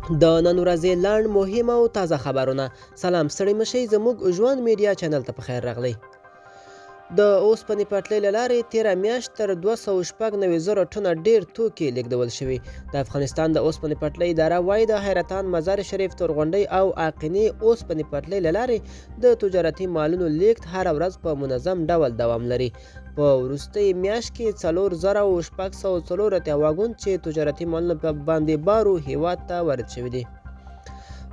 د نن ورځې لنډ، مهم او تازه خبرونه. سلام، ستړي مشئ، زموږ ژوند میډیا چینل ته په خیر راغلی. د اوسپنې پټلۍ له لارې تېره میاشت تر 296 زره ټنه ډېر توکي لېږدول شوي. د افغانستان د اوسپنې پټلۍ اداره وایي، د حیرتان، مزار شریف، تورغونډۍ او آقینې اوسپنې پټلۍ له لارې د تجارتي مالونو لېږد هره ورځ په منظم ډول دوام لري. په وروستۍ میاشت کې 4684 واګون چې تجارتي مالونه باندې بارو هېواد ته وارد شوي دي.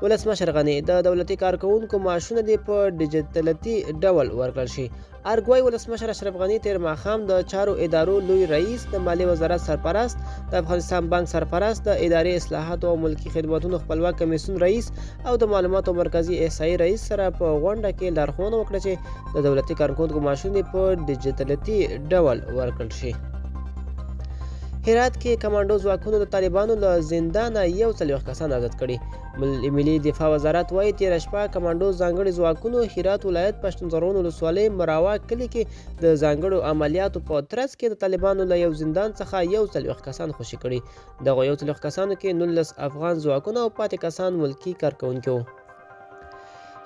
ولسمشر غني: د دولتي کارکوونکو معاشونه دې په ډیجیټلتي ډول ورکړل شي. ارګ وايي، ولسمشر اشرف غني تېر ماښام د چارو ادارو لوی رئیس، د مالي وزارت سرپرست، د افغانستان بانک سرپرست، د اداري اصلاحاتو او ملکي خدمتونو خپلواک کمیسیون رئیس او د معلوماتو مرکزي احصایي رئیس سره په غونډه کې لارښوونه وکړه چې د دولتي کارکوونکو معاشونه دې په ډیجیټلتي ډول ورکړل شي. هرات کې کمانډو ځواکونو د طالبانو له زندانه 41 کسان آزاد کړي. ملي دفاع وزارت وايي، تېره شپه کمانډو ځانګړي ځواکونو هرات ولایت پښتون زرغون ولسوالۍ مراوا کلي کې د ځانګړو عملیاتو په ترڅ کې د طالبانو له یو زندان څخه 41 کسان خوشي کړي. دغو 41 کسانو کې 19 افغان ځواکونه او پاتې کسان ملکي کارکوونکي وو.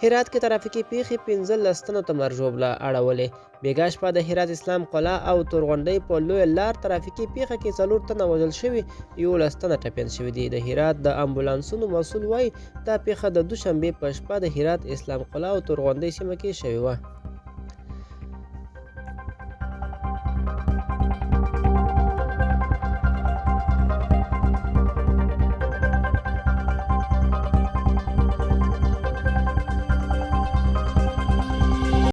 هرات کې ترافیکي پیښې 15 تنو ته مرګ ژوبله اړولې. بېګا شپه د هرات اسلام قلعه او تورغونډۍ په لویه لار ترافیکي پیښه کې 4 تنه وژل شوي، 11 تنه ټپیان شوي دي. د هرات د امبولانسونو مسول وايي، دا پیښه د دوشنبې په شپه د هرات اسلام قلعه او تورغونډۍ سیمه کې شوې وه.